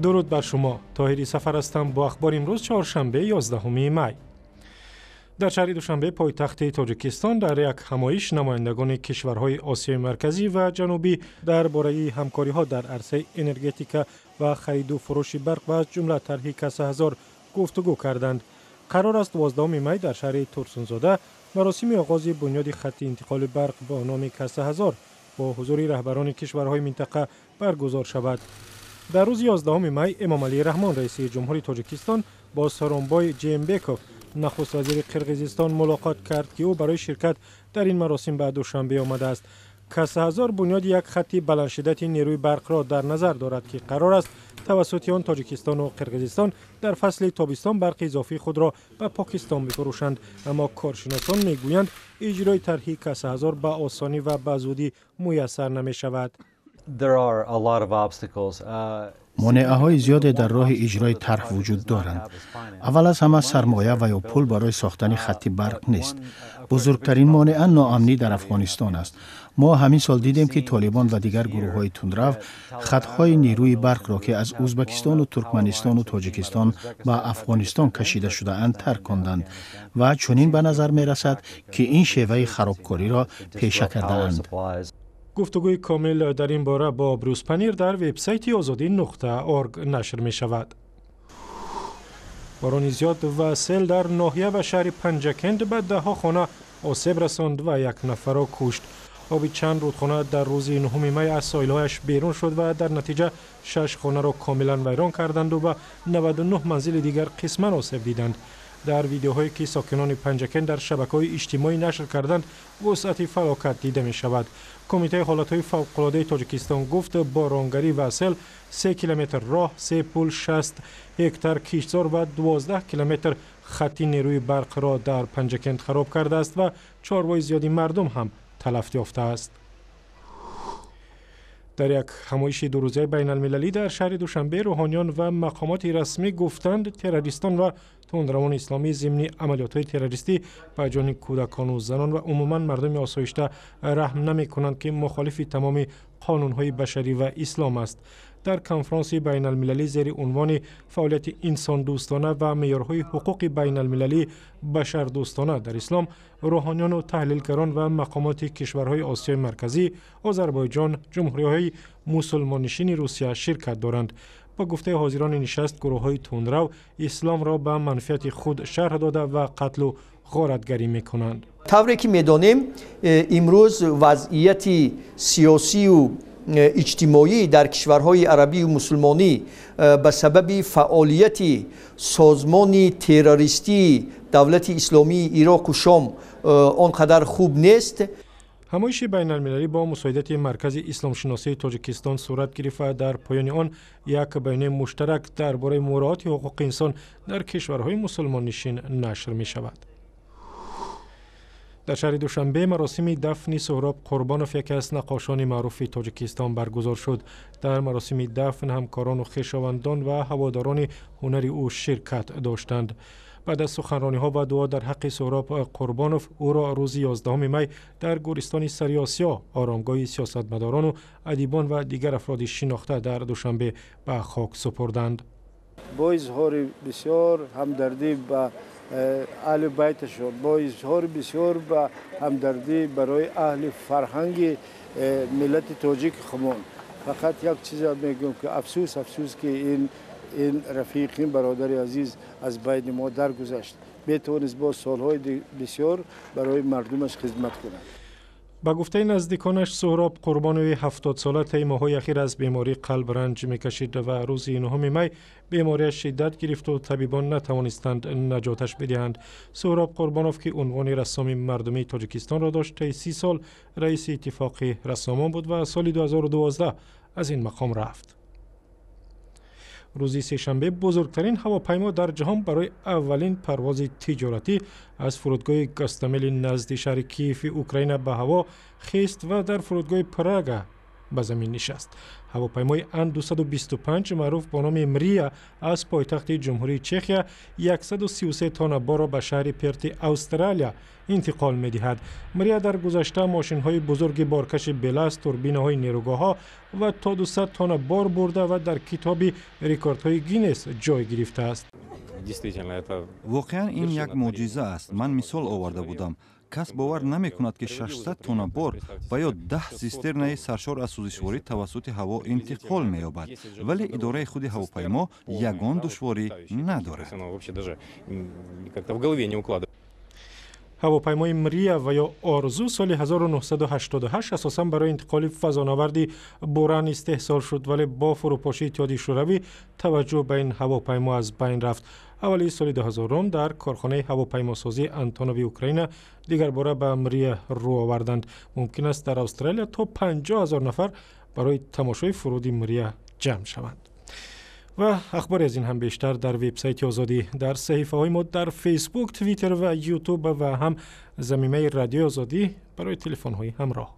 Дуруд бар шумо. Тоҳири Сафар ҳастам бо ахбори имрӯз, чоршанбе, 11 май. Дар шаҳри Душанбе, пойтахти Тоҷикистон, дар як ҳамоиш намояндагони кишварҳои Осиёи Марказӣ ва Ҷанубӣ дар бораи ҳамкориҳо дар арсаи энергетика ва хариду фурӯши барқ ва аз ҷумла тарҳи Каса ҳазор гуфтугӯ карданд. Қарор аст, 12 май дар шаҳри Турсунзода маросими оғози бунёди хатти интиқоли барқ бо номи Каса ҳазор бо ҳузури раҳбарони кишварҳои минтақа баргузор шавад. Дар рӯзи 11 май Эмомалӣ Раҳмон, раиси ҷумҳури Тоҷикистон, бо Сооронбой Жээнбеков, нахуствазири Қирғизистон, мулоқот кард, ки ӯ барои ширкат дар ин маросим ба Душанбе омадааст. Каса ҳазор бунёди як хатти баландшиддати нерӯи барқро дар назар дорад, ки қарор аст тавассути он Тоҷикистону Қирғизистон дар фасли тобистон барқи изофии худро ба Покистон бифурӯшанд. Аммо коршиносон мегӯянд, иҷрои тарҳи Каса ҳазор ба осонӣ ва ба зудӣ муяссар намешавад. Монеаҳои зиёде дар роҳи иҷрои тарҳ вуҷуд доранд. Аввал аз ҳама, сармоя ва ё пул барои сохтани хатти барқ нест. Бузургтарин монеа ноамнӣ дар Афғонистон аст. Мо ҳамин сол дидем, ки Толибон ва дигар гурӯҳҳои тундрав хатҳои нерӯи барқро, ки аз Ӯзбекистону Туркманистону Тоҷикистон ба Афғонистон кашида шудаанд, тарконданд ва чунин ба назар мерасад, ки ин шеваи харобкориро пеша кардаанд. Гуфтугӯи комил дар ин бора бо Брюс Панир дар вебсайти озодӣ.org нашр мешавад. Борони зиёд ва сел дар ноҳия ва шаҳри Панҷакент ба даҳҳо хона осеб расонд ва як нафарро кушт. Оби чанд рудхона дар рӯзи 9 май аз соҳилҳояш берун шуд ва дар натиҷа шаш хонаро комилан вайрон карданду ба 99 манзили дигар қисман осеб диданд. Дар видеоҳое, ки сокинони Панҷакент дар шабакаҳои иҷтимоӣ нашр карданд, вусъати фалокат дида мешавад. Кумитаи ҳолатҳои фавқулодаи Тоҷикистон гуфт, боронгарӣ ва сел 3 километр роҳ, се пул, 60 гектар киштзор ва 12 километр хатти нерӯи барқро дар Панҷакент хароб кардааст ва чорвои зиёди мардум ҳам талаф ёфтааст. Дар як ҳамоиши дурӯзаи байналмилалӣ дар шаҳри Душанбе рӯҳониён ва мақомоти расмӣ гуфтанд, террористон ва тундравони исломӣ зимни амалиётҳои террористӣ ба ҷони кӯдакону занон ва умуман мардуми осоишта раҳм намекунанд, ки мухолифи тамоми қонунҳои башарӣ ва ислом аст. Дар конфронси байналмилалӣ зери унвони «Фаъолияти инсондӯстона ва меъёрҳои ҳуқуқи байналмилалии башардӯстона дар ислом» рӯҳониёну таҳлилгарон ва мақомоти кишварҳои Осиёи Марказӣ, Озарбойҷон, ҷумҳуриҳои мусулмоннишини Русия ширкат доранд. Ба гуфтаи ҳозирони нишаст, гурӯҳҳои тундрав исломро ба манфиати худ шарҳ дода ва қатлу ғоратгарӣ мекунанд. Тавре ки медонем, имрӯз вазъияти сиёсию иҷтимоӣ дар кишварҳои арабию мусулмонӣ ба сабаби фаъолияти созмони террористии Давлати Исломии Ироқу Шом он қадар хуб нест. Ҳамоиши байналмилалӣ бо мусоидати Маркази исломшиносии Тоҷикистон сурат гирифт ва дар поёни он як баёнияи муштарак дар бораи муроати ҳуқуқи инсон дар кишварҳои мусулмоннишин нашр мешавад. Дар шаҳри Душанбе маросими дафни Суҳроб Қурбонов, яке аз наққошони маъруфи Тоҷикистон, баргузор шуд. Дар маросими дафн ҳамкорону хешовандон ва ҳаводорони ҳунари ӯ ширкат доштанд. Баъд аз суханрониҳо ва дуо дар ҳаққи Суҳроб Қурбонов, ӯро рӯзи 11 май дар гӯристони Сариосиё, оромгоҳи сиёсатмадорону адибон ва дигар афроди шинохта дар Душанбе, ба хок супурданд. Бо изҳори бисёр ҳамдардӣ ба аҳли байташон, бо изҳори бисёр ба ҳамдардӣ барои аҳли фарҳанги миллати тоҷики худмон, фақат як чиза мегӯям, ки афсӯс, афсӯс, ки ин рафиқ, ин бародари азиз аз байни мо даргузашт. Метавонист боз солҳои бисёр барои мардумаш хизмат кунад. Ба гуфтаи наздиконаш, Суҳроб Қурбонови 70-сола таи моҳҳои ахир аз бемории қалб ранҷ мекашид ва рӯзи 9 май бемориаш шиддат гирифту табибон натавонистанд наҷоташ бидиҳанд. Суҳроб Қурбонов, ки унвони рассоми мардумии Тоҷикистонро дошт, таи 30 сол раиси Иттифоқи рассомон буд ва соли 2012 аз ин мақом рафт. Рӯзи сешанбе бузургтарин ҳавопаймо дар ҷаҳон барои аввалин парвози тиҷоратӣ аз фурудгоҳи Гостомели назди шаҳри Киеви Украина ба ҳаво хест ва дар фурудгоҳи Прага ба замин нишаст. Ҳавопаймои Ан-225, маъруф бо номи Мрия, аз пойтахти Ҷумҳурии Чехия 133 тонна борро ба шаҳри Перти Австралия интиқол медиҳад. Мрия дар гузашта мошинҳои бузурги боркаши БелАЗ, турбинаҳои нерӯгоҳҳо ва то 200 тонна бор бурда ва дар китоби рекордҳои Гиннес ҷой гирифтааст. Воқеан, ин як мӯъҷиза аст. Ман мисол оварда будам: кас бовар намекунад, ки 600 тонна бор ва ё 10 систернаи саршор аз сӯзишворӣ тавассути ҳаво интиқол меёбад, вале идораи худи ҳавопаймо ягон душворӣ надорад. Ҳавопаймои Мрия ва ё Орзу соли 1988 асосан барои интиқоли фазонаварди Буран истеҳсол шуд, вале бо фурӯпошии Иттиҳоди Шӯравӣ таваҷҷӯҳ ба ин ҳавопаймо аз байн рафт. Аввали соли 2000 дар корхонаи ҳавопаймосозии Антонови Украина дигарбора ба Мрия рӯ оварданд. Мумкин аст, дар Австралия то 50 ҳазор нафар барои тамошои фуруди Мрия ҷамъ шаванд. Ва ахбори аз ин ҳам бештар дар вебсайти Озодӣ, дар саҳифаҳои мо дар Фейсбук, Твиттер ва Ютуб ва ҳам замимаи Радиои Озодӣ барои телефонҳои ҳамроҳ.